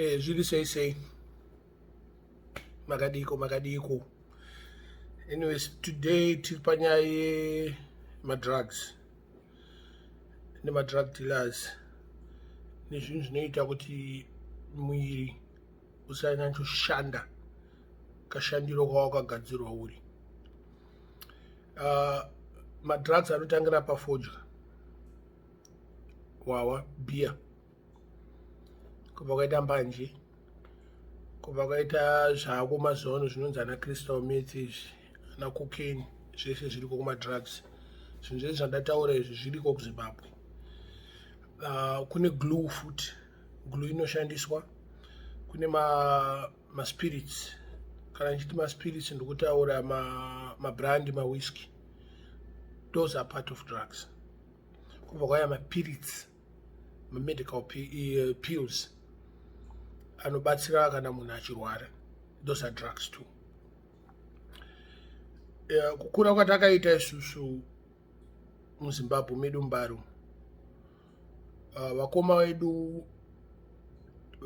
Zviri sei sei, makadiko makadiko? Anyways, today tiri panyaya yemadrugs nemadrug dealers nezvinhu zvinoita kuti muviri usanyatsoshanda kashandiro kawakagadzirwa uri. Madrugs anotangira pafodya, hwahwa, bhiya, kubva kwaita mbanje, kubva kwaita zvako mazuva ano zvinonzi ana crystal meth izvi, ana cocaine, zvese zviriko kumadrugs. Zvinhu zvese zvandataura izvi zviriko kuZimbabwe. Kune glue futi, glue inoshandiswa. Kune maspirits ma kana ndichiti maspirits, ndikutaura mabrand, ma mawhisky. Those are part of drugs. Kubva kwaya mapiritsi, mamedical pills anobatsira kana munhu achirwara. Those are drugs too. Kukura kwatakaita isusu muZimbabwe medu, Mbare, vakoma vedu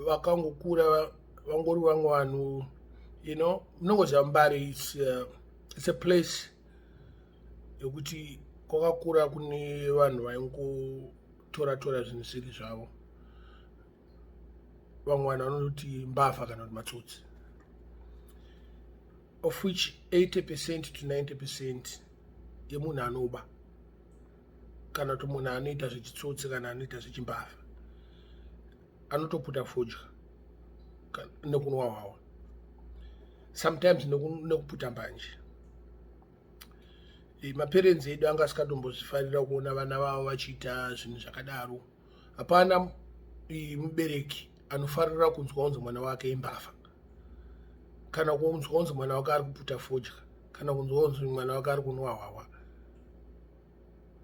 vakangokura vangori vamwe vanhu. Munongoziva Mbare, it's a place yekuti kwakakura kune vanhu vaingotora tora zvinhu zviri zvavo. Vamwe vanhu vanoti mbavha kana kuti matsotsi, of which 80% to 90% yemunhu anoba kana kuti munhu anoita zvechitsotsi kana anoita zvechimbavha anotoputa fodya nekunwa hwawa, sometimes nekuputa mbanje. Maparents edu anga asingatombozvifarira kuona vana vavo vachiita zvinhu zvakadaro. Hapana mubereki anofarira kunzwa kunzi mwana wake imbavha, kana kunzwa kunzi mwana wake ari kuputa fodya, kana kunzwa kunzi mwana wake ari kunwa hwahwa.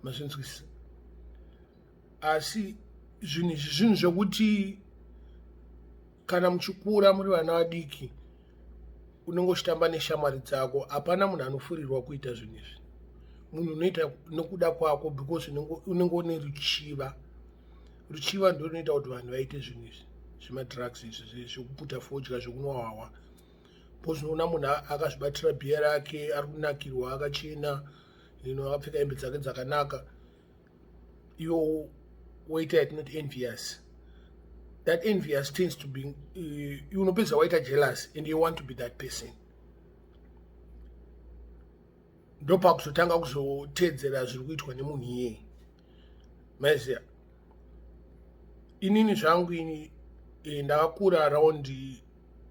Mazvinzwisisa? Asi zvinhu izvi zvinhu zvekuti kana muchikura muri vana vadiki, unenge uchitamba neshamwari dzako. Hapana munhu anofurirwa kuita zvinhu izvi. Munhu unoita nokuda kwako because unenge une ruchiva. Ruchiva ndo runoita kuti vanhu vaite zvinhu izvi zvemadrugs izvi, zvekuputa fodya, zvekunwa hwahwa, because unoona munhu akazvibatira bhiya rake, ari kunakirwa, akachena, akapfeka hembe dzake dzakanaka. Iwo woita yatinoti envious. That envious tends to be unopedza waita jealous and you want to be that person. Ndopakuzotanga kuzoteedzera zviri kuitwa nemunhu iyeye. Maiziya, inini zvangu ini ndakakura around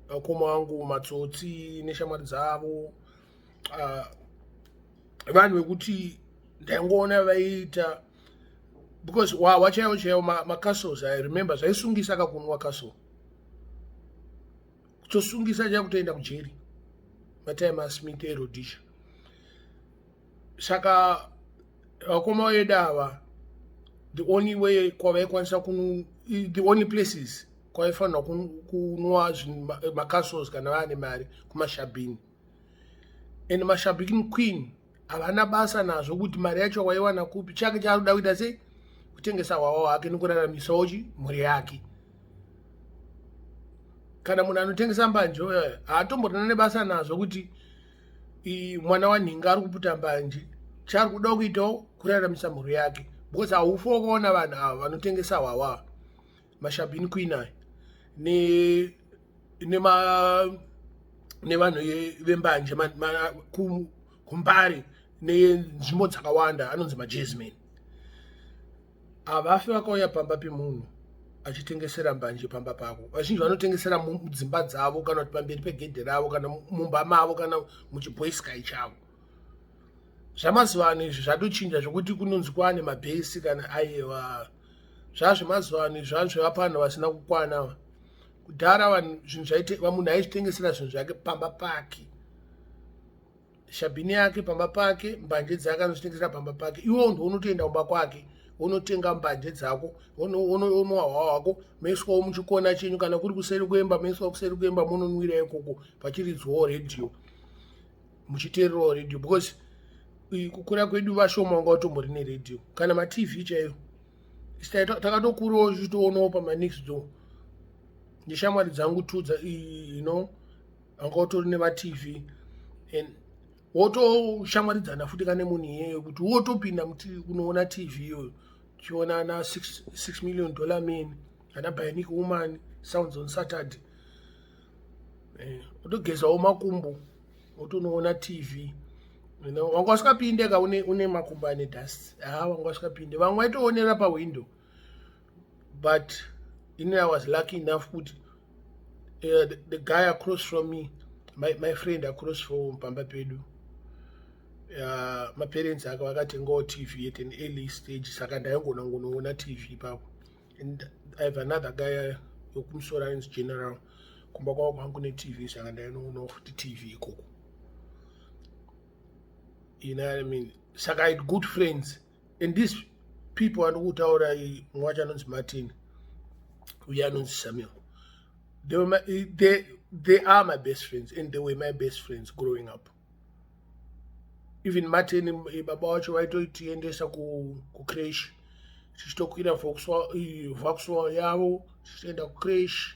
vakoma vangu matsotsi neshamwari dzavo, vanhu vekuti ndaingoona vaiita, because hwahwa chaiwo chaiwo, macastles, I remember zvaisungisa kakunwa castle, kutosungisa chakutoenda kujeri, matime aSmith eRhodesia. Saka vakoma vedu ava, the only way kwavaikwanisa, the only places kwavaifanira kunwa macastles kana vaane mari, kumashabhini. And mashebeen queen havana basa nazvo kuti mari yacho waiwana kupi. Chake chaari kuda kuita sei? Kutengesa hwawa hwake nekuraramisawo chi mhuri yake. Kana munhu anotengesa mbanje uyoyo haatomborina nebasa nazvo kuti mwana wanhinga ari kuputa mbanje. Chaari kuda kuitawo kuraramisa mhuri yake, because haufi wakaona vanhu ava vanotengesa hwawa, mashebeen queen aya, nevanhu vembanje kuMbare nenzvimbo dzakawanda anonzi majazzman, havafi vakauya pamba pemunhu achitengesera mbanje pamba pako. Vazhinji vanotengesera mudzimba dzavo, kana kuti pamberi pegedhe ravo, kana mumba mavo, kana muchiboysky chavo. Zvamazuva ano izvi zvatochinja zvokuti kunonzi kwaane mabhesi kana aiwa. Zvazvemazuva ano izvi zvazvevapa vanhu vasina kukwana. Kudhara vanhu zvinhu zvaite, munhu aizvitengesera zvinhu zvake pamba pake, shebeen yake pamba pake, mbanje dzake anozvitengesera pamba pake. Iwewo ndo unotoenda kumba kwake, unotenga mbanje dzako, onwa hwa hwako, moiswawo muchikona chenyu, kana kuri kuseri kwemba, moiswa kuseri kwemba, munonwira ikoko pachiridzwawo redhiyo, muchiteererawo redhiyo, because kukura kwedu vashoma wanga utombori neredhiyo kana maTV chaiyo. Takatokurawo tichitoonawo pamanext door. Neshamwari dzangu two anga utori nemaTV and wotoshamwaridzana futi kane munhu iyeyo kuti wotopinda kunoona TV iyoyo, tichiona ana $6 Million Man, ana Bionic Woman, Sounds on Saturday. Wotogezawo makumbo, wotonoona TV. Wanga usingapinde ka une makumbo ane dust. Ha, wanga usingapinde. Vamwe vaitoonera pawindow, but ini I was lucky enough kuti the guy across from me, my friend across from pamba pedu, maparents ake vakatengawo TV at an early stage, saka ndaingona ngonoona TV ipapo. And I have another guy wekumusoro ainzi General, kumba kwavo kwangu neTV, saka ndainoonawo futi TV ikoko, you know what I mean? Saka I had good friends, and these people andikutaura, mumwe wacho anonzi Martin, uye anonzi Samuel, they are my best friends and they were my best friends growing up. Even Martin, baba wacho vaitotiendesa kucreche, tichitokwira Vauxhall yavo tichitoenda kucreche,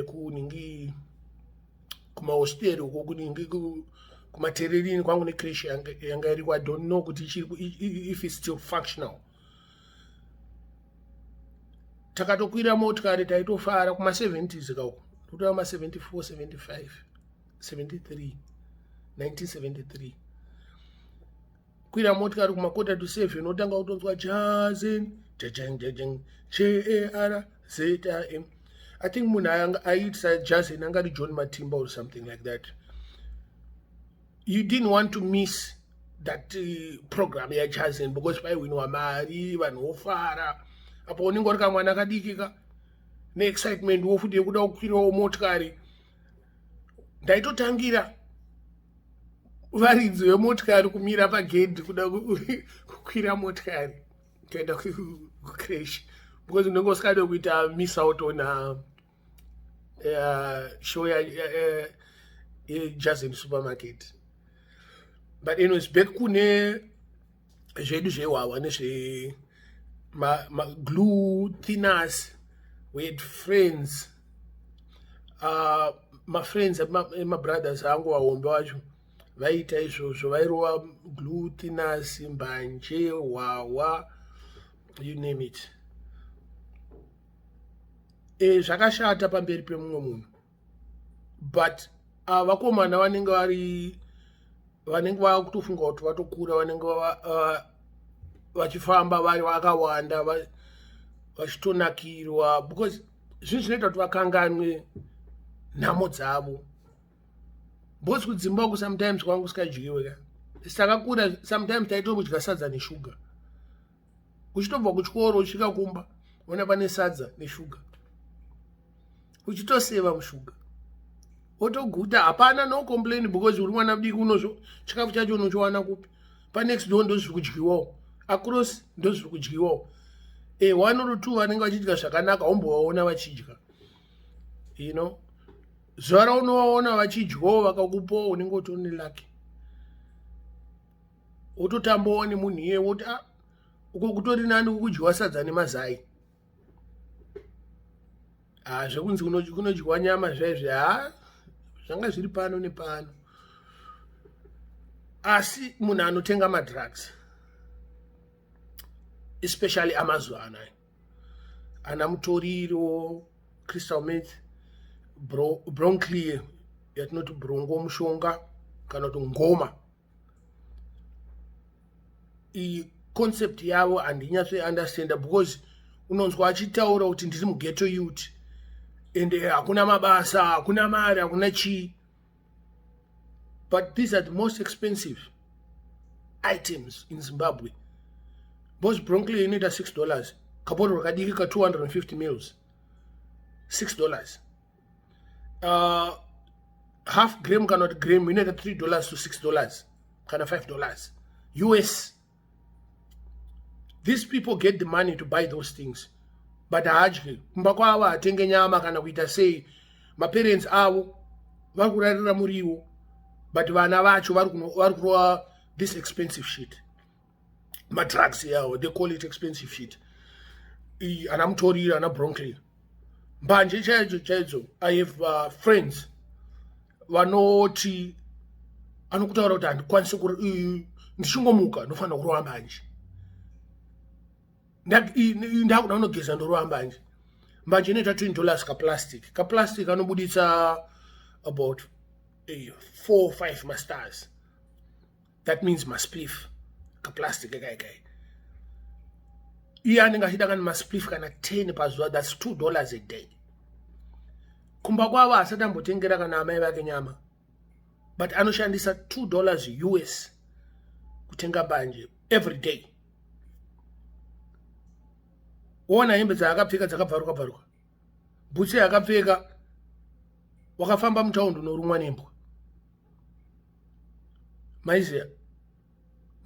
kuningi kumahosteri uko, kuningi kumatererini kwangu necreche yanga iriko. I don't know kuti if it's still functional. Takatokwira motikari, taitofara kuma-70s kauko, kutora ma-74, 75, 73, 1973. Kwira motikari kuma 6:45, otanga kutonzwa Jarzen, jajang jajang, j a r z a m. I think munhu aiitisa Jarzen angari John Matimba or something like that. You didn't want to miss that program yaJarzen because paiwinwa mari, vanhu vofara. Apo unenge uri kamwana kadiki ka neexcitement wo futi yekuda kukwirawo motikari. Ndaitotangira varidzi vemotikari kumira pagedhi kuda kukwira motikari kuenda kucreche because unenge usingade kuita miss out on show yeJarzen Supermarket. But anyways, back kune zvedu zvehwahwa nezve glue thinners, we had friends, mafriends emabrothers angu vahombe vacho vaiita izvozvo, vairova glue thinners, mbanje, hwahwa, you name it. Zvakashata pamberi pemumwe munhu, but vakomana vanenge vari vanenge vakutofunga kuti vatokura, vanenge vachifamba vari vakawanda, vachitonakirwa because zvinhu zvinoita kuti vakanganwe nhamo dzavo, because kudzimba uku sometimes kwanga kusikadyiwe ka. Takakura sometimes taitodya sadza neshuga. Uchitobva kuchikoro, uchisvika kumba, ona pane sadza neshuga, uchitoseva mushuga, wotoguta. Hapana, no complain, because uri mwana mudiki. Unozvo chikafu chacho unochiwana kupi? Panext door ndo zviri kudyiwawo, across ndo zviri kudyiwawo. One or two vanenge vachidya zvakanaka haumbovaona vachidya. Zuva raunovaona vachidyawo vakakupawo, unenge utori nelucky, wototambawo nemunhu iye, woti a ah, uko kutori nani kudyiwa sadza nemazai. Ha, zvekunzi kunodyiwa nyama zvaizvi, ha, zvanga zviri pano nepano. Asi munhu anotenga madrugs, especially amazuva anaya ana mutoriro, crystal meth, broncleer yatinoti brongo, mushonga kana kuti ngoma, iyi concept yavo handinyatsoiunderstanda because unonzwa achitaura kuti ndiri mughetto youth and hakuna mabasa, hakuna mari, hakuna chii, but these are the most expensive items in Zimbabwe because broncleer inoita $6, kabhotoro kadiki ka 250 mils, $6. Half gram kana kuti gram inoita $3 to $6 kana $5 US. These people get the money to buy those things, but haadyi kumba kwavo, hatenge nyama kana kuita sei. Maparents avo vari kurarira muriwo, but vana vacho vari kurova this expensive shit, madrugs yawo. They call it expensive shit, ana mutoriro, ana broncleer. Mbanje chaidzo chaidzo, I have friends vanoti anokutaura kuti handikwanisi, ndichingomuka ndofanira kurova mbanje, ndakuda kunogeza ndorova mbanje. Mbanje inoita $20 kaplastic. Kaplastic anobuditsa about 4 5 mastars, that means maspliff. Kaplastic kaikai, iye anenge achida kana maspliff kana 10 pazuva, that's $2 a day. Kumba kwavo asati ambotengera kana amai vake nyama, but anoshandisa $2 US kutenga mbanje every day. Woona hembe dzaakapfeka dzakabvaruka bvaruka, bhutsi yaakapfeka, wakafamba mutaundi unorumwa nembwa. Maiziya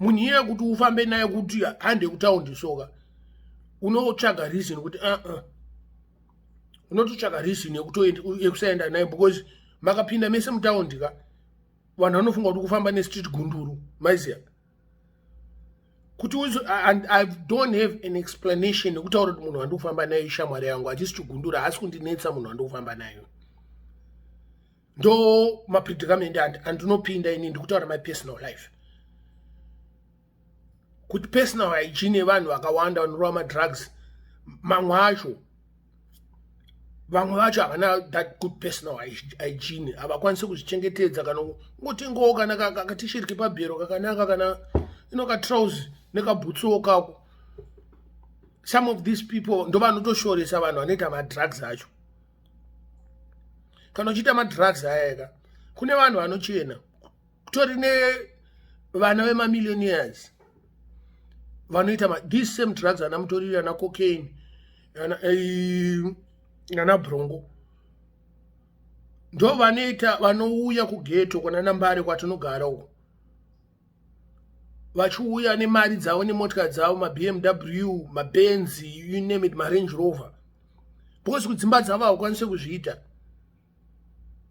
munhu iye kuti ufambe naye kuti hande kutaundi soka, unotsvaga reason kuti uh-uh. Unototsvaga reason yekusaenda naye, because makapinda mese mutaundi ka, vanhu vanofunga kuti kufamba nestreet gunduru. Maiziya kuti I don't have an explanation yekutaura kuti munhu wandikufamba naye shamwari yangu, hachisi chigunduru, haasi kundinetsa. Munhu wandikufamba nayo, ndo mapredicament andinopinda ini. Ndikutaura my personal life, kuti personal hygiene yevanhu vakawanda vanorova madrugs, mamwe acho, vamwe vacho havana that good personal hygiene, havakwanisi kuzvichengetedza. Kana ungotengawo kana katisheti kepabhero kakanaka, kana ino katrous nekabhutsuwo kako, some of these people ndo vanotoshoresa vanhu vanoita madrugs acho. Kana uchiita madrugs ayaka, kune vanhu vanochena, kutori nevana vemamillionaires vanoita these same drugs, ana mutoriri, ana cocaine, ana bronco, ndo vanoita, vanouya kughetto kwanana Mbare kwatinogara uko, vachiuya nemari dzavo nemotikari dzavo, maBMW, maBenz, you name it, maRange Rover, because kudzimba dzavo havakwanisi kuzviita.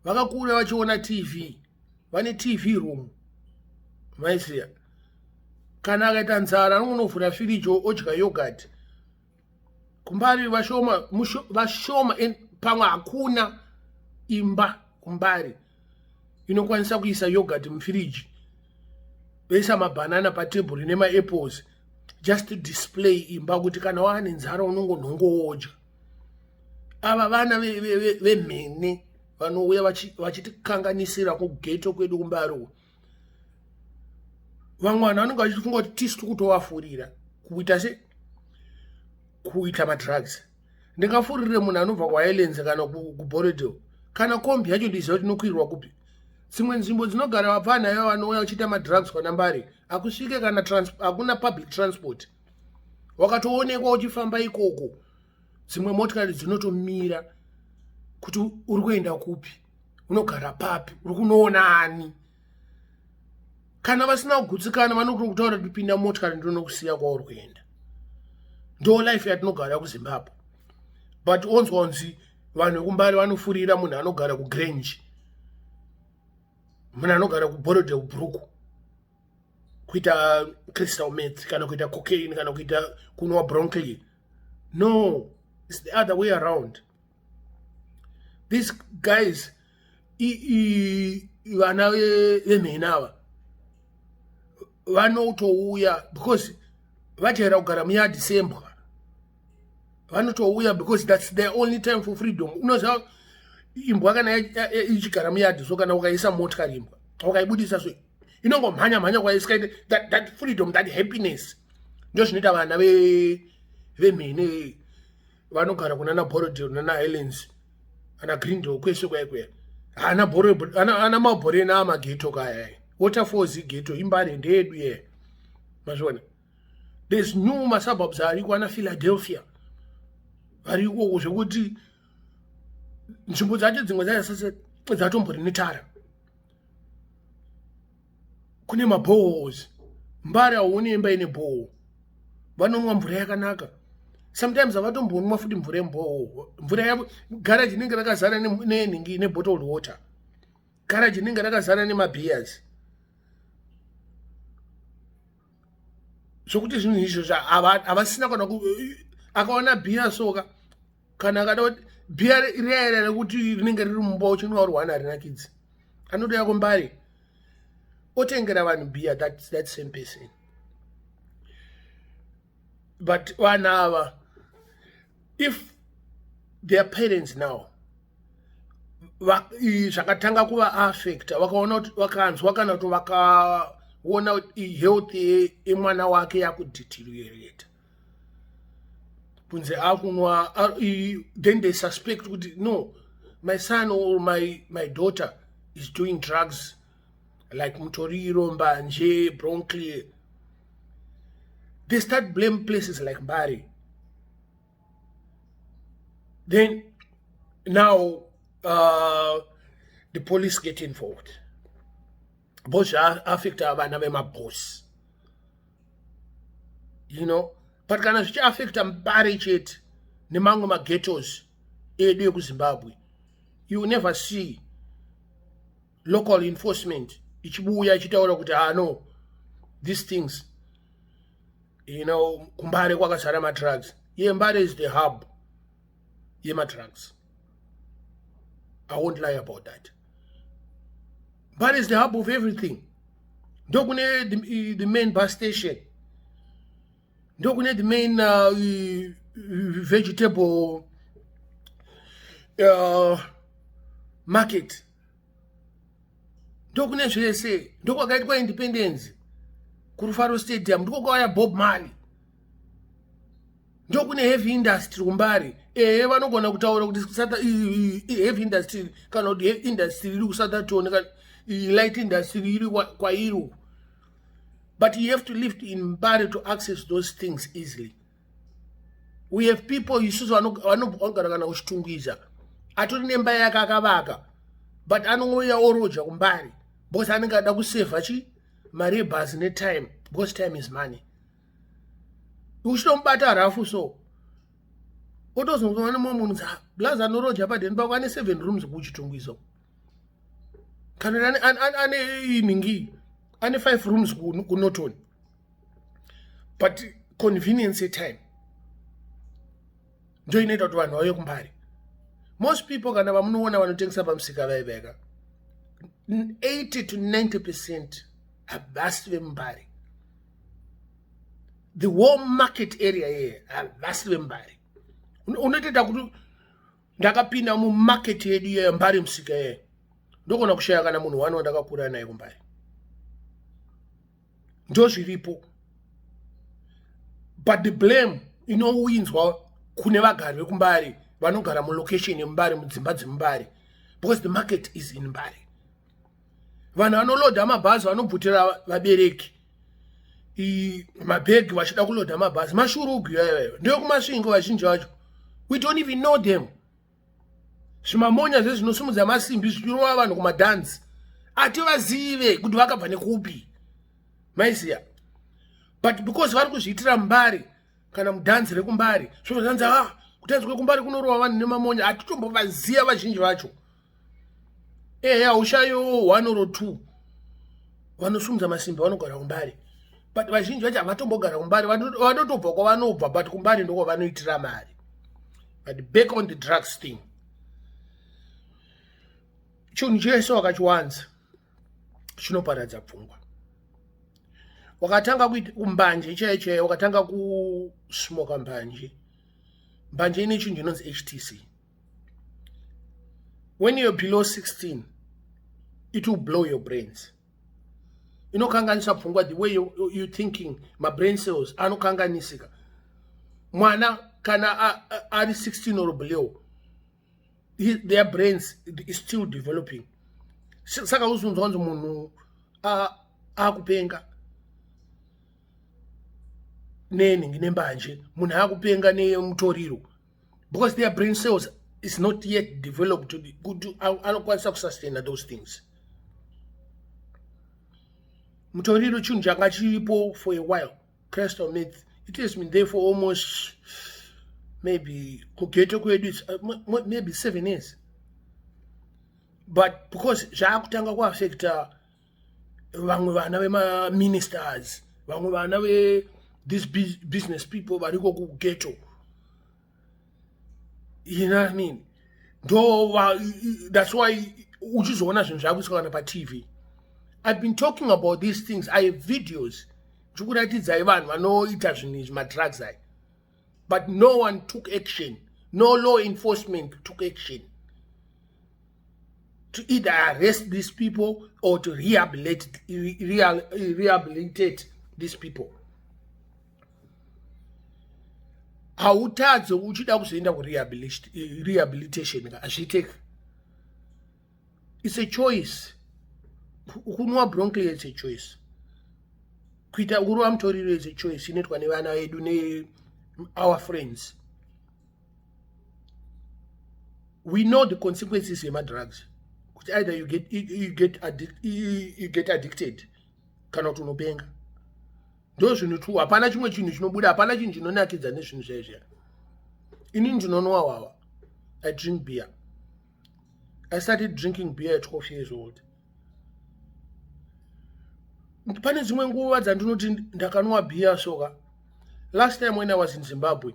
Vakakura vachiona TV, vane TV room. Maisiya kana akaita nzara anongonovhura firiji odya yogurt. KuMbare vashoma, vashoma, pamwe hakuna imba kuMbare inokwanisa kuisa yogurt mufiriji, voisa mabhanana patebhuri nemaapples, just to display imba kuti kana waane nzara unongonhongowodya. Ava vana vemhene vanouya vachitikanganisira kughetto kwedu kuMbare uko, vamwe vanhu vanenge vachifunga kuti tisu tikutovafurira kuita se kuita madrugs. Ndingafurire munhu anobva kuHighlands kana kuBorrowdale? Kana kombi yacho ndiziva kuti inokwirirwa kupi. Dzimwe nzvimbo dzinogara vapfana iva vanouya vachiita madrugs kwanambare hakusvike kana, hakuna public transport. Wakatoonekwa uchifamba ikoko, dzimwe motikari dzinotomira kuti uri kuenda kupi, unogara papi, uri kunoona ani. Kana vasina kugutsikana vanokutaura kuti pinda motikari, ndinokusiya kwauri kuenda. Ndo life yatinogara kuZimbabwe, but onzwa kunzi vanhu vekuMbare vanofurira munhu anogara kuGrange, munhu anogara kuBorrowdale Brooke kuita crystal meth kana kuita cocaine kana kuita kunwa broncleer. No, it's the other way around. These guys, vana vemhene ava vanotouya because vajaira kugara muyadhi sembwa. Vanotouya because that's their only time for freedom. Unoziva imbwa kana ichigara muyadhi so, kana ukaisa motikari, imbwa ukaibudisa so, inongomhanya mhanya kwaisikaite that freedom, that happiness. Ndo zvinoita vana vemhene vanogara kunana Borrowdale, nana Highlands, ana Greendale, kwese kwaikweya, ana Mabhoreni, amaghetto kaya. Waterfalls ighetto, iMbare ndeyedu ye. Mazviona, there's new masuburbs ariko, ana Philadelphia vari ikoko, zvekuti nzvimbo dzacho dzimwe dzacho dzatombori netara, kune maboreholes. Mbare hauoni imba ine borehole. Vanonwa mvura yakanaka. Sometimes havatombonwa futi mvura yemuborehole. Mvura yavo, garaji inenge rakazara nenhingi, nebottled water, garaji inenge rakazara nemabeers, zvokuti zvinhu izvo havasina kana akaona bhiya soka kana akada kuti Bhiya riya rekuti rinenge riri mumba uchinwa uri one harinakidzi. Anotouya kuMbare otengera vanhu bhiya, that same person. But vanhu ava, if their parents now zvakatanga kuvaaffecta, vakaona kuti, vakanzwa kana kuti vakaona health yemwana wake yakudeteriorata kunze akunwa, then they suspect kuti, "No, my son or my daughter is doing drugs like mutoriro, mbanje, broncleer." They start blame places like Mbare. Then now the police get involved because zvaafecta vana vemaboss. But kana zvichiafecta Mbare chete nemamwe maghettos edu ekuZimbabwe, you never see local enforcement ichibuya ichitaura kuti, "Ah, no, these things, kuMbare kwakazara madrugs." Ye, Mbare is the hub yemadrugs. I won't lie about that. Mbare is the hub of everything. Ndokune the main bus station, ndokune the main vegetable market, ndokune zvese, ndokwakaitwa independence kuRufaro Stadium, ndiko kwauya Bob Marley, ndokune heavy industry kuMbare. Ehe, vanogona kutaura kuti heavy industry kana kuti industry iri kuSoutherton, light industry iri kwairi uku, but you have to live in Mbare to access those things easily. We have people isusu vanogara kana kuChitungwiza, atori nemba yake akavaka, but anongouya oroja kuMbare because anenge ada kusevha chi mari yebhasi netime, because time is money. Uchitomubata rafu so otozonzwa nemumwe munhu, "Blaza anoroja padheni pako ane seven rooms kuChitungwiza, kana ane ningi, ane five rooms kuNorton." But convenience yetime ndo inoita kuti vanhu vauye kuMbare. Most people kana vamunoona vanotengesa pamusika vaiveka, 80 to 90% havasi vemuMbare. The whole market area yeye havasi vemuMbare. Unotoita kuti ndakapinda mumarket yedu yeMbare musika yeye, ndogona kushaya kana munhu wani wandakakura naye kuMbare. Ndo zviripo. But the blame inowinzwa kune vagari vekuMbare, vanogara mulocation yeMbare, mudzimba dzemuMbare, because the market is in Mbare. Vanhu vanolodha mabhazi, vanobvutira vabereki mabhegi vachida kulodha mabhazi, mashurugu iwayo, ndeyekuMasvingo vazhinji vacho. We don't even know them. Zvimamonya zvezvinosumudza masimbi zvichirova vanhu kumadhanzi, hativazive kuti vakabva nekupi, maiziya. But because vari kuzviitira Mbare kana mudhanzi rekuMbare, zvozvanzi, "Ah, kudhanzi kwekuMbare kunorova vanhu nemamonya." Hatitombovaziva vazhinji vacho. Ehe, haushayiwo one or two vanosumudza masimbi vanogara kuMbare, but vazhinji vacho havatombogara kuMbare, vanotobva kwavanobva, but kuMbare ndokwavanoitira mari. But back on the drugs thing, chinhu chese wakachiwanza chinoparadza pfungwa. Wakatanga kuita mbanje chaiyo chaiyo, wakatanga kusmoka mbanje, mbanje ine chinhu chinonzi HTC. When you're below 16, it will blow your brains. Inokanganisa pfungwa, the way you thinking, mabrain cells anokanganisika. Mwana kana ari 16 or below, their brains is still developing. Saka uzunzwa kunzi munhu akupenga nenhingi nembanje, munhu akupenga nemutoriro, because their brain cells is not yet developed kuti anokwanisa kusustaina those things. Mutoriro chinhu changa chiripo for a while. Crystal meth, it has been there for almost maybe kughetto kwedu, maybe 7 years, but because zvaakutanga kuaffecta vamwe vana vemaministers, vamwe vana ve-these business people variko kughetto, you know what I mean? Ndo that's why uchizoona zvinhu zvakuiswa kana patv. I've been talking about these things. I have videos ndichikuratidzai vanhu vanoita zvinhu izvi, madrugs aya, but no one took action. No law enforcement took action to either arrest these people or to rehabilitate these people. Hautadze uchida kuzoenda kurehabilitation ka, hazviiteka. It's a choice. Kunwa broncleer, it's a choice. Kuita kurova mutoriro is a choice inoitwa nevana vedu neour friends. We know the consequences yemadrugs, kuti either you get addicted kana kuti unopenga. Ndo zvinhu tu, hapana chimwe chinhu chinobuda, hapana chinhu chinonakidza nezvinhu zvaizviya. Ini ndinonwa wawa. I drink beer. I started drinking beer at 12 years old. Pane dzimwe nguva dzandinoti ndakanwa beer soka. Last time when I was in Zimbabwe,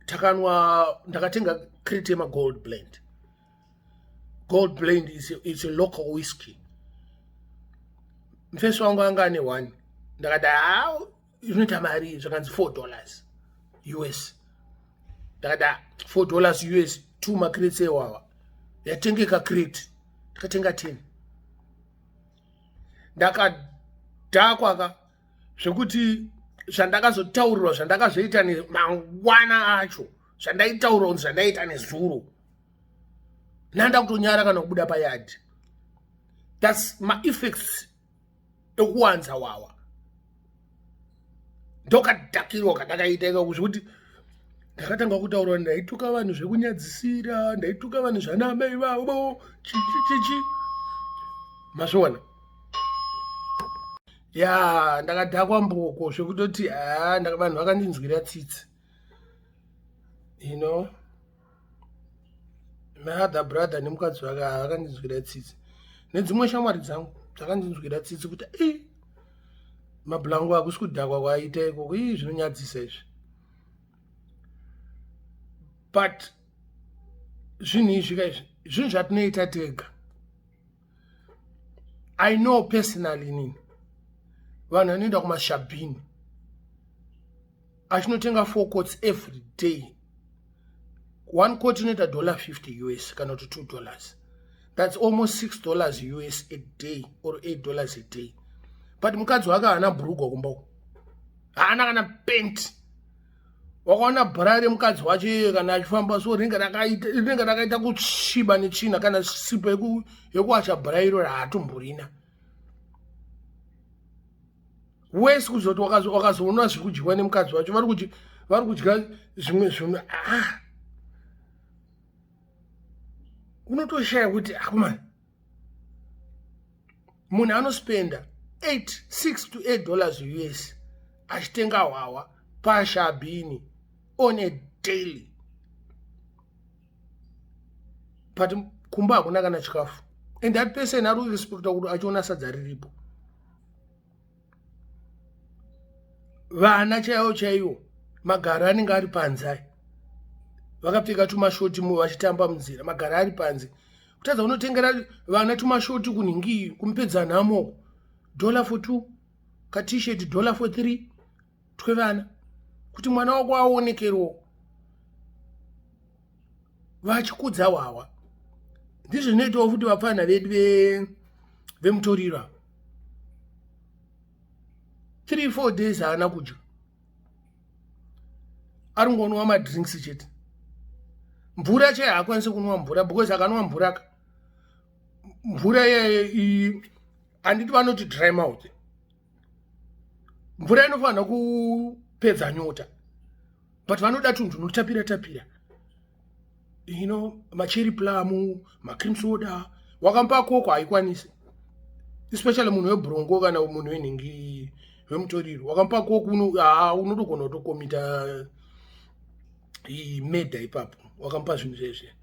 takanwa, ndakatenga crate yemaGold Blend. Gold Blend is a local whiskey. Mufesi wangu anga ane one. Ndakati, ha, inoita mari. Zvakanzi $4 US. Ndakati, $4 US, two macrates ewawa, yatengeka crate. Ndakatenga 10. Ndakadhakwa ka zvekuti zvandakazotaurirwa, zvandakazoita nemangwana acho, zvandaitaurirwa kunzi zvandaita nezuro, nanda kutonyara kana kubuda payadhi. That's maeffects ekuwanza wawa. Ndokadhakirwa kandakaita ikako zvekuti ndakatanga kutaura, ndaituka vanhu zvekunyadzisira, ndaituka vanhu zvanamai vavo, chichichichi, mazviona ya. Ndakadhakwa mboko zvekutoti ha, vanhu vakandinzwira tsitsi. My other brother nemukadzi wake vakandinzwira tsitsi, nedzimwe shamwari dzangu dzakandinzwira tsitsi kuti i mabhulangu akusi kudhakwa kwaaita ikoko, ii, zvinonyadzisa izvi. But zvinhu izvi ka, izvi zvinhu zvatinoita tega. I know personally nini vanhu vanoenda kumashabhini achinotenga four quarts every day. One quart inoita $50 US kana kuti $2. That's almost $6 US a day or $8 a day. But mukadzi wake haana bhurugwa kumba uko, haana kana penti. Wakaona bhura remukadzi wacho iye kana achifamba so rinenge rakaita kusviba netsvina. Kana sipo yekuwacha bhura iro haatomborina. Wese kuzoti wakazoona zviri kudyiwa nemukadzi wacho, vari kudya zvimwe zvinhu. Ah, unotoshaya kuti akumani munhu anospenda 8 6 to $8 US achitenga hwawa pashabhini on a daily, but kumba hakuna kana chikafu, and that person ari kurespecta kuti achiona sadza riripo. Vana chaivo chaivo, magaro anenge ari panze aya, vakapfeka tumashoti vachitamba munzira, magaro ari panze. Kutadza unotengera vana tumashoti kunhingi kumupedza nhamo, dollar for two, katshirt dollar for three, twevana kuti mwana wako aonekerwo. Vachikudza hwawa. Ndizvo zvinoitawo futi vapfana vedu vemutoriro. 3, 4 days haana kudya, ari ngonwa madrinks chete. Mvura chai haakwanisi kunwa mvura, because akanwa mvura ka, mvura handiti vanoti dry mouth? Mvura inofanira kupedza nyota, but vanoda tunhu tunotapira tapira, macherry plum, macream soda. Wakamupa Coke, haikwanisi, especially munhu webhurongo kana munhu wenhingi, wemutoriro. Wakamupa Coke, unotogona kutokomita murder ipapo. Wakamupa zvinhu zvezve,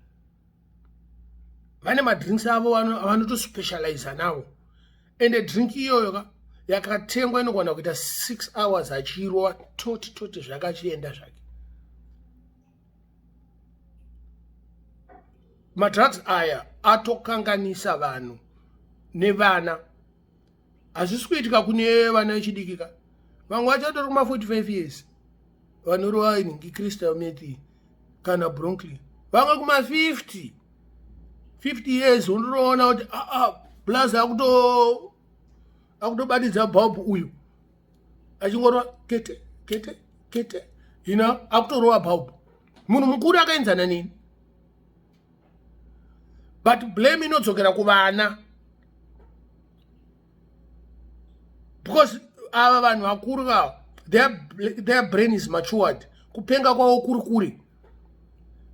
vane madrinks avo vanotospecializa nawo, ende drink iyoyo ka yakatengwa inogona kuita 6 hours achirwa, toti toti zvakachienda zvake. Madrugs aya atokanganisa vanhu nevana. Hazvisi kuitika kune vana vechidiki ka, vamwe vachatori kuma 45 years vanorova inhingi crystal meth kana broncli, vamwe kuma 50 50 years unotoona kuti aa ah, ah, plus akuto akutobatidza bulb uyu achingorova kete kete kete you know akutorova bulb, munhu mukuru akaenzana neni. But blame inodzokera kuvana because ava vanhu vakuru vava, their brain is matured, kupenga kwavo kuri kure,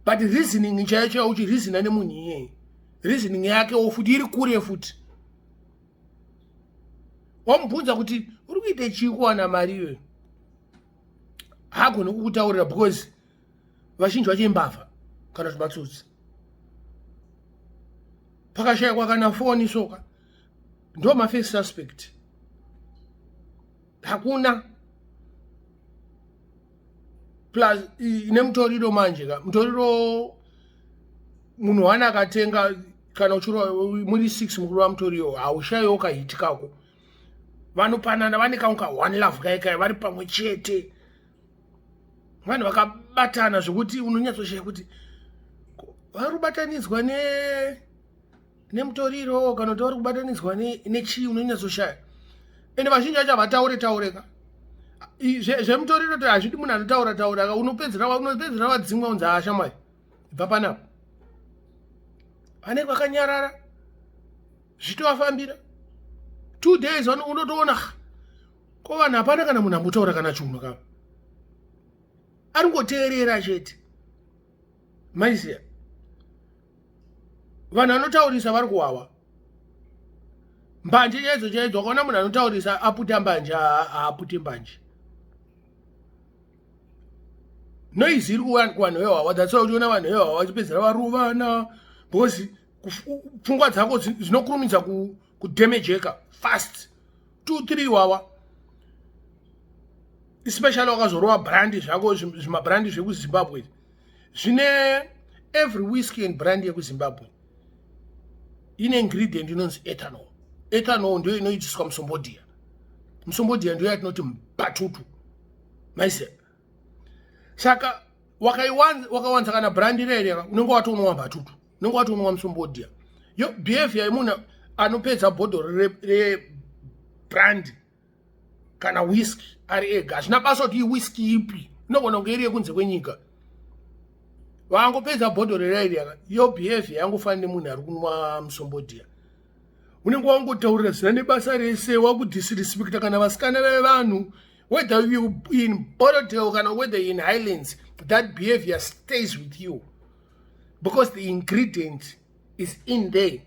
but reasoning chaiyo chaiyo, uchireasona nemunhu iyeye, reasoning yakewo futi iri kure futi. Wamubvunza kuti uri kuita chii kuwana mari iyoyo, haagoni kukutaurira because vazhinji vacho imbavha kana kuti matsotsi. Pakashayikwa kana foni soka, ndo mafirst suspect. Hakuna plus nemutoriro manje ka, mutoriro munhu wana akatenga kana uchirova muri 6 mukuru wamutoriro, haushayiwo kahit kako. Vanopanana, vane kamwe ka one love kaikai, vari pamwe chete, vanhu vakabatana zvekuti unonyatsoshaya kuti vari kubatanidzwa nemutoriro kana kuti vari kubatanidzwa nechii, unonyatsoshaya. Ende vazhinji vacho havataure taureka zvemutoriro to, hazvidi munhu anotaura taura. Unopedzera vadzimwa unzi ashamwari bva panapa, vanenge vakanyarara, zvitovafambira. 2 days unotoona ko vanhu hapana kana munhu ambotaura kana chunhu kava, ari ngoteerera chete. Maiziya vanhu vanotaurisa vari kuwawa mbanje chaidzo chaidzo. Wakaona munhu anotaurisa aputa mbanje, haapute mbanje. Noise iri kuvanhu vewawa. That's why uchiona vanhu vewawa vachipedzera varuvana, because pfungwa dzako dzinokurumidza kudamageka fast. 2 3 wawa, especially wakazorova brandi zvako, zvimabrandi zvekuZimbabwe zvine. Every whisky and brand yekuZimbabwe ine ingredient inonzi ethanol. Ethanol ndio inoitiswa musombodhiya. Musombodhiya ndio yatinoti mbatutu, maise. Saka wakawanza kana brandi rere, unenge watounwa mbatutu, unenge watounwa musombodhiya. Yo behavior yemunhu anopedza bhodhoro rebrand kana whisky ari ega, hazvina basa kuti iwhisky ipi, inogona kunge iri yekunze kwenyika, vangopedza bhodhoro rairi, yo behavior yangofanira nemunhu ari kunwa musombodhiya. Unenge wangotaurira zina nebasa rese, wakudisrespecta kana vasikana vevanhu, whether you in Borrowdale kana whether in Highlands. That behavior stays with you because the ingredient is in there,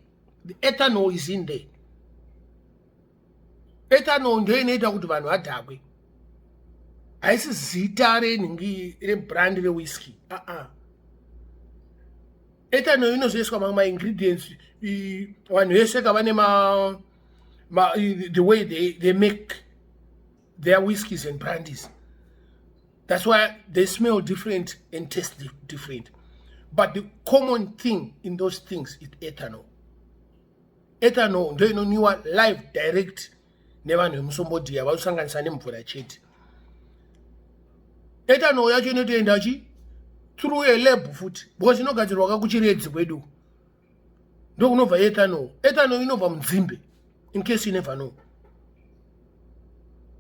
the ethanol is in there. Ethanol ndio inoita kuti vanhu vadhakwe, haisi zita renhingi rebrand rewhisky, aa uh -uh. Ethanol inozoiswa mamwe maingredients. Vanhu vese ka vane the way they make their whiskies and brandies. That's why they smell different and taste different, but the common thing in those things is ethanol. Ethanol ndo inonwiwa live direct nevanhu vemusombodhiya, vachisanganisa nemvura chete. Ethanol yacho inotoenda chi through a lab futi because inogadzirwa kakuChiredzi kwedu, ndokunobva ethanol. Ethanol inobva munzimbe, in case you never know.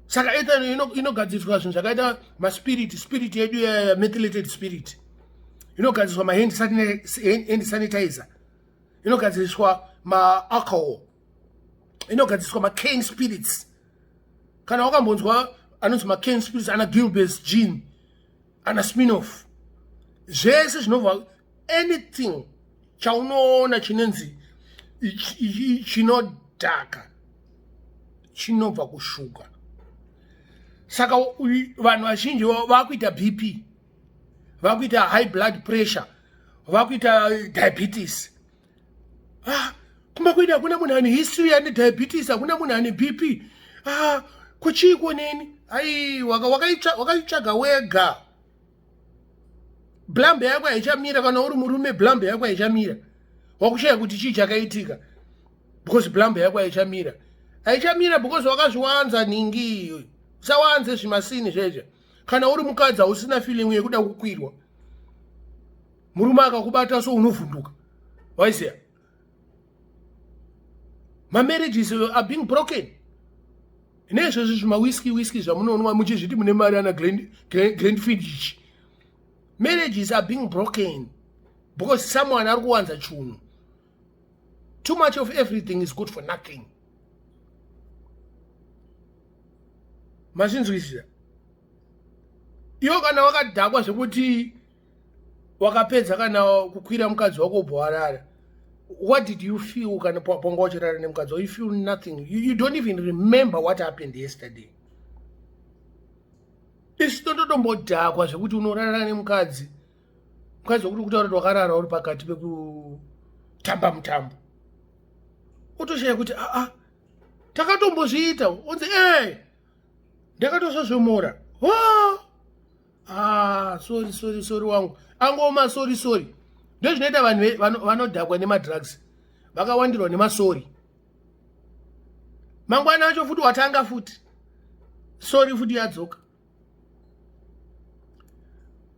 Saka ethanol inogadziriswa zvinhu zvakaita maspirit, spirit yedu yamethylated spirit, inogadziriswa mahand sanitizer, inogadziriswa maalcohol, inogadziriswa macane spirits. Kana wakambonzwa anonzi macane spirits, ana Gilbert's Gin, ana Smirnoff, zvese zvinobva, anything chaunoona chinonzi chinodhaka chinobva kushuga. Saka vanhu vazhinji vakuita BP, vakuita high blood pressure, vakuita diabetes. Ah, kumba kwedu hakuna munhu ane history ane diabetes, hakuna munhu ane BP. Ah, kuchiiko neni? Ai, wakaitsvaga wega. Blambe yako haichamira. Kana uri murume, blambe yako haichamira. Wakushaya kuti chii chakaitika because blambe yako haichamira, haichamira because wakazviwanza nhingi. Usawanze zvimasini zvezve. Kana uri mukadzi hausina feeling yekuda kukwirwa, murume akakubata so unovhunduka. Waiziya, mamarriages are being broken nezvezvi zvimawhiski whisky zvamunonwa muchizviti mune mari ana Glenfiddich. Marriages are being broken because someone ari kuwanza chunhu. Too much of everything is good for nothing. Mazvinzwisisa? Iwo kana wakadhakwa zvekuti wakapedza kana kukwira mukadzi wako ubva warara, what did you feel kana panga uchirara nemukadzi wako? You feel nothing. You don't even remember what happened yesterday. Isu tototombodhakwa zvekuti unorara nemukadzi, mukadzi wekuti kutaura kuti wakarara uri pakati pekutamba mutambo, otoshaya kuti aa, takatombozviita? Onzi e ndakatosvozvomora. Ah, sorry, sorry, sorry wangu. Angoma sorry, sorry. Ndozvinoita vanhu vanodhakwa nemadrugs, vakawandirwa nemasorry. Mangwana acho futi watanga futi sorry, futi yadzoka.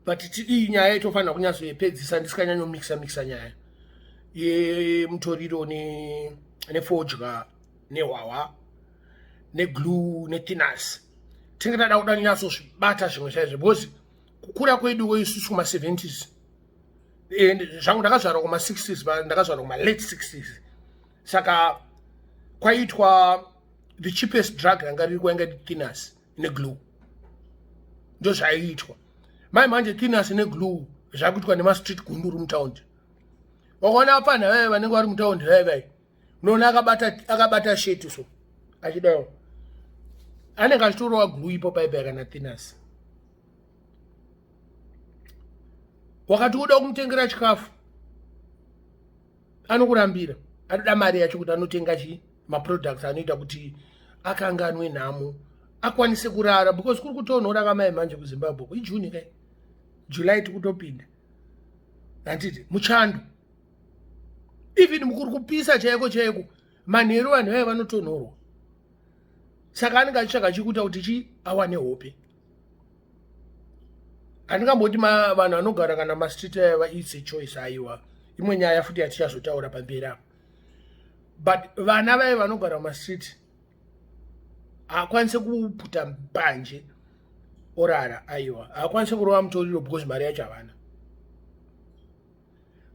But iyi nyaya itofanira kunyatsoyepedzisa, ndisikanyanyomikisa mikisa nyaya yemutoriro nefodya nehwahwa neglue nethinners. Tinge tada kuda nyatsozvibata zvimwe chaizvo because kukura kwedu isusu kuma-70s, and zvangu ndakazvarwa kuma-60s, ndakazvarwa kuma-late 60s, saka kwaitwa the cheapest drug ranga riri kwainga thinners neglue. Ndo zvaiitwa mai. Manje thinners neglue zvakuitwa nemastreet gunduru mutaundi. Wakaona apfanha vaive vanenge vari mutaundi vaivai, unoona akabata sheti so achidawo, anenge achitorova glue ipo paipai kana thinners. Wakati uda kumutengera chikafu, anokurambira. Anoda mari yacho kuti anotenga chi maproducts anoita kuti akanganwe nhamo, akwanise kurara, because kuri kutonhora kamai manje kuZimbabwe. IJune kai, July tikutopinda, handiti? Muchando even mukuri kupisa chaiko chaiko, manheru vanhu vaive vanotonhorwa. Saka anenge achitsvaga chikuita kuti chi awane hope. Handingamboti vanhu vanogara kana mastreet aya, it's a choice. Aiwa, imwe nyaya futi yatichazotaura pamberi apo. But vana vai vanogara mumastreet haakwanisi kuputa mbanje orara. Aiwa, haakwanisi kurova mutoriro because mari yacho havana,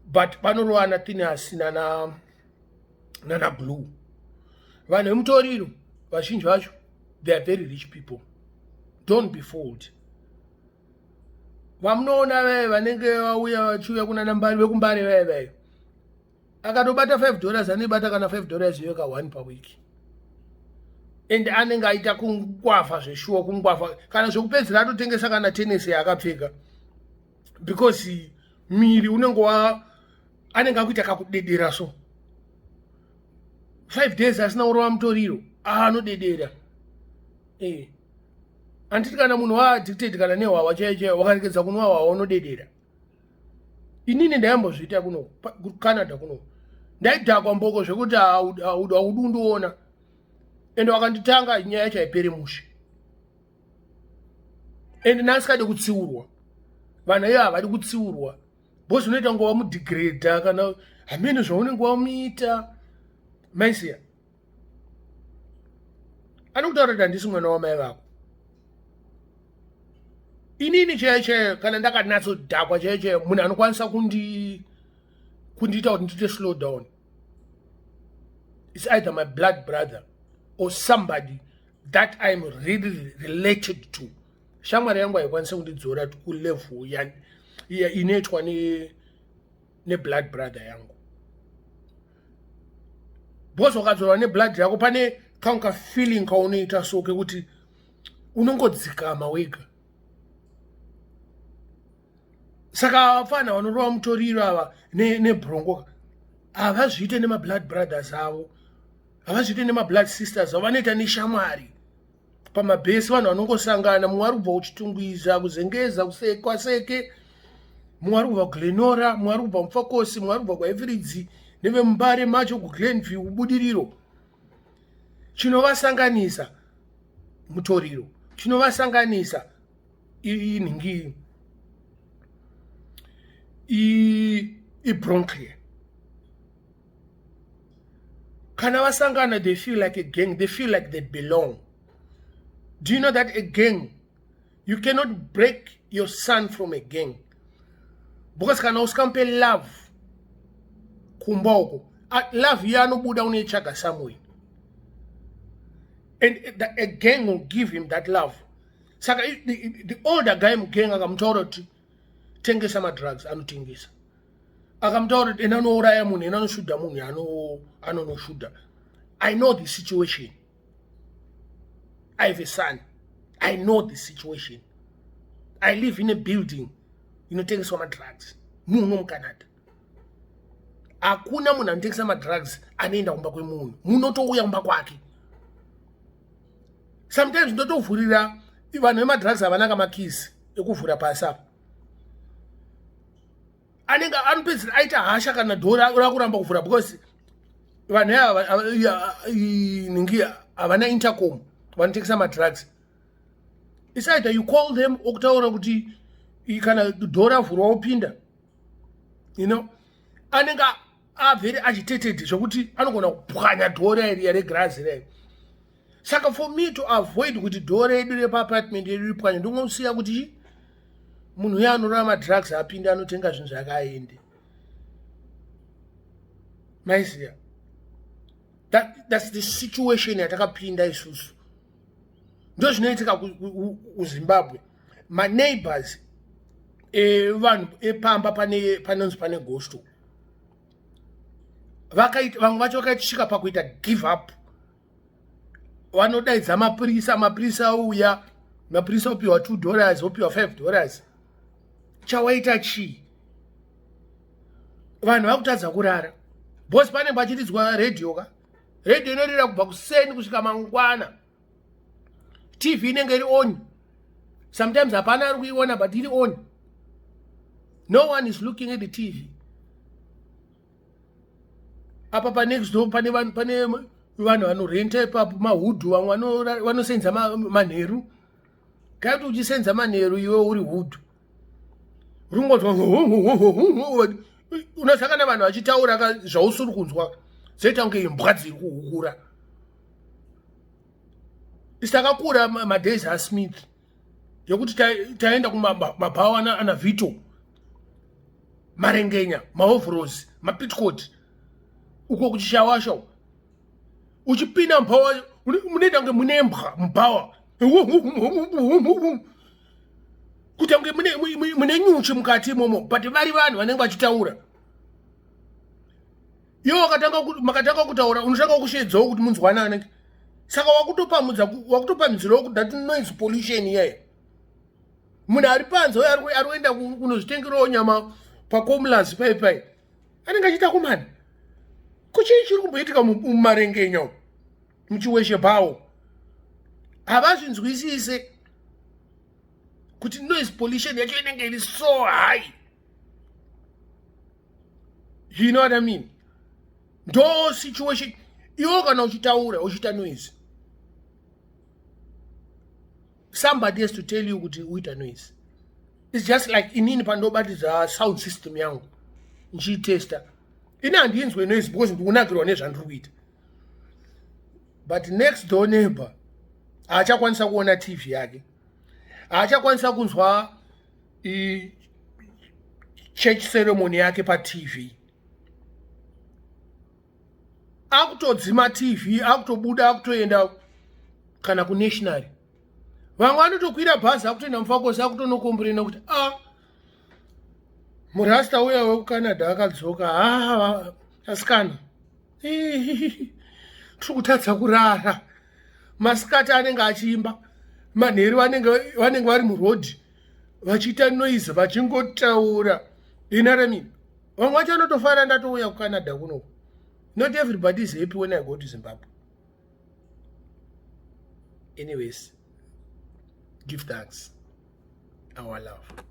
but vanorovana thinners nana glue. Vanhu vemutoriro vazhinji vacho, they are very rich people. Don't be fooled. Vamunoona vaya vanenge vauya vachiuya kunana Mbari, vekuMbare vaya vaya, akatobata $5, anoibata kana $5 iyo ka 1 paweek, and anenge aita kungwavha zveshuwa, kungwavha kana zvekupedzera atotengesa kana tenesi yaakapfeka, because miri unenge wa anenge akuita kakudedera. So 5 days asina kurova mutoriro, anodedera. Handiti kana munhu waaddicted kana nehwahwa chaiyo chaiyo, wakaregedza kunwa hwahwa unodedera. Inini ndaimbozviita kuno kuCanada kuno, ndaidhakwa mboko zvekuti haudi undiona, ende wakanditanga nyaya yacho haipere mushe. Ende nasikade kutsiurwa, vanhu ivo havadi kutsiurwa because unoita kunge wamudegrada kana hamene zvaunenge wamuita. Maisiya anokutaura kuti handisi mwana wamai vako. Inini chaiyo chaiyo, kana ndakanatsodhakwa chaiyo chaiyo, munhu anokwanisa kundiita kuti ndiite slow down, it's either my blood brother or somebody that I'm really related to. Shamwari yangu haikwanisi kundidzora kulevel inoitwa neblood brother yangu, because wakadzorwa neblood yako, pane kamwe kafeeling kaunoita so kekuti unongodzikama wega. Saka vapfana vanorova mutoriro ava nebrongo havazviite nemablood brothers avo, havazviite nemablood sisters avo, vanoita neshamwari pamabhesi. Vanhu vanongosangana, mumwe ari kubva kuChitungwiza, kuZengeza, kuSeke, mumwe ari kubva kuGlenora, mumwe ari kubva Mufakosi, mumwe ari kubva kwaEveridzi. nevemumbare macho kuGlenview, kuBudiriro. Chinovasanganisa mutoriro, chinovasanganisa inhingi, ibroncleer. Kana vasangana, they feel like a gang, they feel like they belong. Do you know that a gang, you cannot break your son from a gang? Because kana usikamupe love kumba uko, love iye anobuda unoitsvaga somewhere, and a gang will give him that love. Saka the older guy mugang akamutaura kuti tengesa madrugs, anotengesa. Akamutaura kuti ena anouraya munhu, ena anoshoota munhu, anonoshoota. I know the situation. I have a son. I know the situation. I live in a building inotengeswa madrugs muno muCanada. Hakuna munhu anotengesa madrugs anoenda kumba kwemunhu, munotouya kumba kwake. Sometimes ndotovhurira vanhu vemadrugs, havana kamakeys ekuvhura pasi apa. Anenge anopedzisira aita hasha kana door rakuramba kuvhura, because vanhu ava ningi havana intercom. Vanotengesa madrugs, it's either you call them okutaura kuti kana door ravhurwa wopinda. Anenge avery agitated zvokuti anogona kupwanya door riya regirazi rai. Saka for me to avoid kuti door redu repaapartment yedu ripwanye, ndongosiya kuti munhu uyo anorova madrugs apinde, anotenga zvinhu zvake, aende. Maiziya, that's the situation yatakapinda isusu. Ndo zvinoitika kuZimbabwe. Maneighbors evanhu epamba panonzi pane gospel, vamwe vacho vakatisvika pakuita give up. Vanodaidza mapurisa, mapurisa auya, mapurisa opiwa $2, opiwa $5. Chawaita chii? Vanhu vakutadza kurara because panenge pachiridzwa redhiyo ka. Redhiyo inorira kubva kuseni kusvika mangwana. TV inenge iri on. Sometimes hapana ari kuiona, but iri on. No one is looking at the TV. Apa panext door pane vanhu vanorenta ipapo, mahood. Vamwe vanosenza manheru. Kai kuti uchisenza manheru iwe uri hood, rungonzwa unosangana vanhu vachitaura zvausiri kunzwa, zoita kunge imbwa dziri kuhukura. Isi takakura madays aSmith yekuti taenda kumabhawa ana Vito, Marengenya, maovros, mapitcot uko kuchishawasha. Uchipinda mubhawa munoita kunge mune mbwa mubhawa, kuita kunge mune nyuchi mukati imomo, but vari vanhu vanenge vachitaura. Iwe makatanga kutaura, unotanga kushedzawo kuti munzwanane. Saka wakutopamhidzirawo kuti that noise pollution iyayo, munhu ari panze uyo ari kuenda kunozvitengerawo nyama paComlas pai pai, anenge achiita kumani kuchii chiri kumboitika muMarengenya, muChiweshe bhawo. Havazvinzwisise kuti noise pollution yacho inenge iri so high. You know what I mean? Ndo situation iwo. Kana uchitaura, uchiita noise, somebody has to tell you kuti uita noise. It's just like inini pandobatidza sound system yangu ndichiitesta, ini handinzwe noise because ndikunakirwa nezvandiri kuita, but next door neighbor haachakwanisa kuona TV yake, haachakwanisa kunzwa church ceremony yake paTV. Akutodzima TV, akutobuda, akutoenda kana kunational. Vamwe vanotokwira bhazi, akutoenda Mufakosi, akutonocomplaina kuti a ah, murasta uya wekuCanada akadzoka. Ha, asikana, tiri kutadza kurara. Masikati anenge achiimba, manheru vanenge vari murodhi vachiita noise, vachingotaura inaremi. Vamwe vacho vanotofara ndatouya kuCanada kunoku. Not everybody is happy when I go to Zimbabwe. Anyways, give thanks. Our love.